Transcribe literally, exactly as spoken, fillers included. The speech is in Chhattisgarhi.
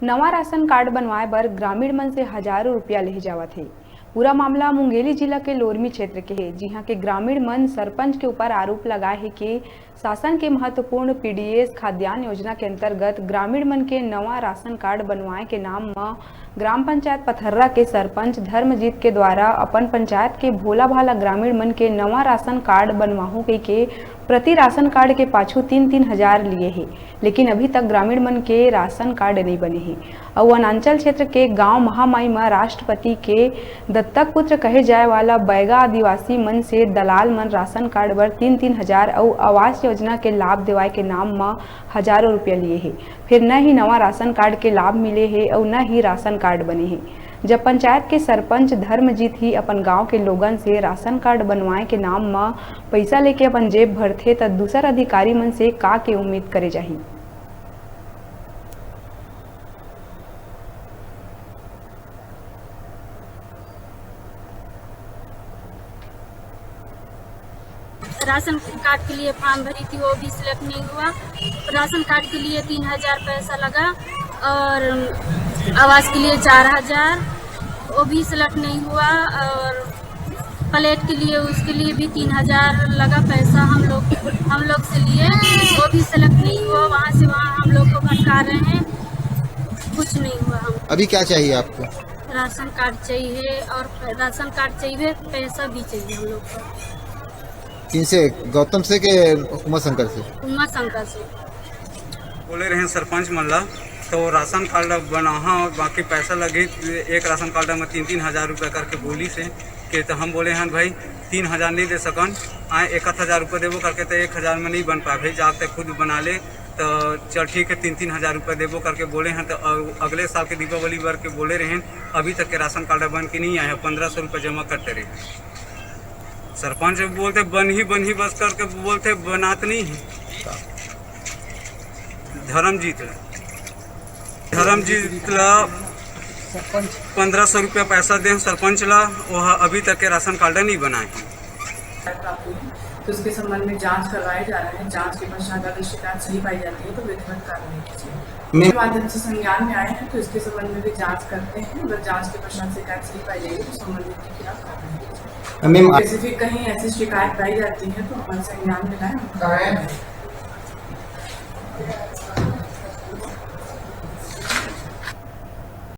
नवा राशन कार्ड बनवाए बर ग्रामीण मन से हजारों रुपया लेहे जावत हे। पूरा मामला मुंगेली जिला के लोरमी क्षेत्र के हे, जिहां के ग्रामीण मन सरपंच के ऊपर आरोप लगाए हे कि शासन के महत्वपूर्ण पीडीएस खाद्यान्न योजना के अंतर्गत ग्रामीण मन के नवा राशन कार्ड बनवाए के नाम म ग्राम पंचायत पथर्रा के सरपंच धर्मजीत के द्वारा अपन पंचायत के भोला भाला ग्रामीण मन के नवा राशन कार्ड बनवाहू कहिके प्रति राशन कार्ड के पाछू तीन तीन हजार लिए हे, लेकिन अभी तक ग्रामीण मन के राशन कार्ड नइ बने हे। अउ वनांचल क्षेत्र के गांव महामाई म राष्ट्रपति के दत्तक पुत्र कहे जाए वाला बैगा आदिवासी मन से दलाल मन राशन कार्ड बर तीन तीन हजार अउ आवास योजना के लाभ देवाए के नाम म हजारों रुपया लिए हे। फिर न ही नवा राशन कार्ड के लाभ मिले हे अउ न ही राशन कार्ड बने हे। जब पंचायत के सरपंच धर्मजीत ही अपन गांव के लोगन से राशन कार्ड बनवाए के नाम म पइसा लेके अपन जेब भरथे, त दूसर अधिकारी मन से का के उम्मीद करे जाही? राशन कार्ड के लिए फॉर्म भरी थी, वो भी सिलेक्ट नहीं हुआ। राशन कार्ड के लिए तीन हजार पैसा लगा और आवास के लिए चार हजार, वो भी सिलेक्ट नहीं हुआ। और प्लेट के लिए, उसके लिए भी तीन हजार लगा पैसा हम लोग हम लोग से लिए, वो भी सिलेक्ट नहीं हुआ। वहाँ से वहाँ हम लोग को भटका रहे हैं, कुछ नहीं हुआ। हम अभी क्या चाहिए आपको? राशन कार्ड चाहिए और राशन कार्ड चाहिए, पैसा भी चाहिए हम लोग को। किनसे, गौतम से के उमा शंकर से? उमा शंकर से। बोले रहे सरपंच मन ला, तो राशन कार्ड बनाहा और बाकी पैसा लगी, एक राशन कार्ड में तीन तीन हजार रुपया करके बोली से के, तो हम बोले हैं भाई तीन हजार नहीं दे सकन, आए एक आध हजार रुपया देबो करके तो एक हजार में नहीं बन पाए भाई, जाके खुद बना ले। तो चल ठीक है, तीन तीन हजार रुपया देबो करके बोले हैं। तो अगले साल के दीपावली बर के बोले रहे, अभी तक के राशन कार्ड बन के नहीं आया है, पंद्रह सौ रुपया जमा करते रहे। सरपंच बोलते बन ही बन ही बस करके बोलते, बनात नहीं है। धर्मजीत ला, धर्मजीत ला पंद्रह सौ रुपया पैसा दे सरपंच ला, वो अभी तक के राशन कार्ड नहीं बनाए हैं। प्राप्त हुई, तो उसके संबंध में जांच करवाए जा रहे हैं। जांच के पश्चात अगर शिकायत सही पाई जाती है तो विधिवत कार्रवाई की जाएगी। मैं माध्यम से संज्ञान में आए हैं, तो इसके संबंध में भी जांच करते हैं। अगर जांच के पश्चात शिकायत सही पाई जाएगी तो संबंधित के खिलाफ कार्रवाई की जाएगी। मैम, स्पेसिफिक कहीं ऐसी शिकायत पाई जाती है तो हमारे संज्ञान में लाएं। कहाँ है?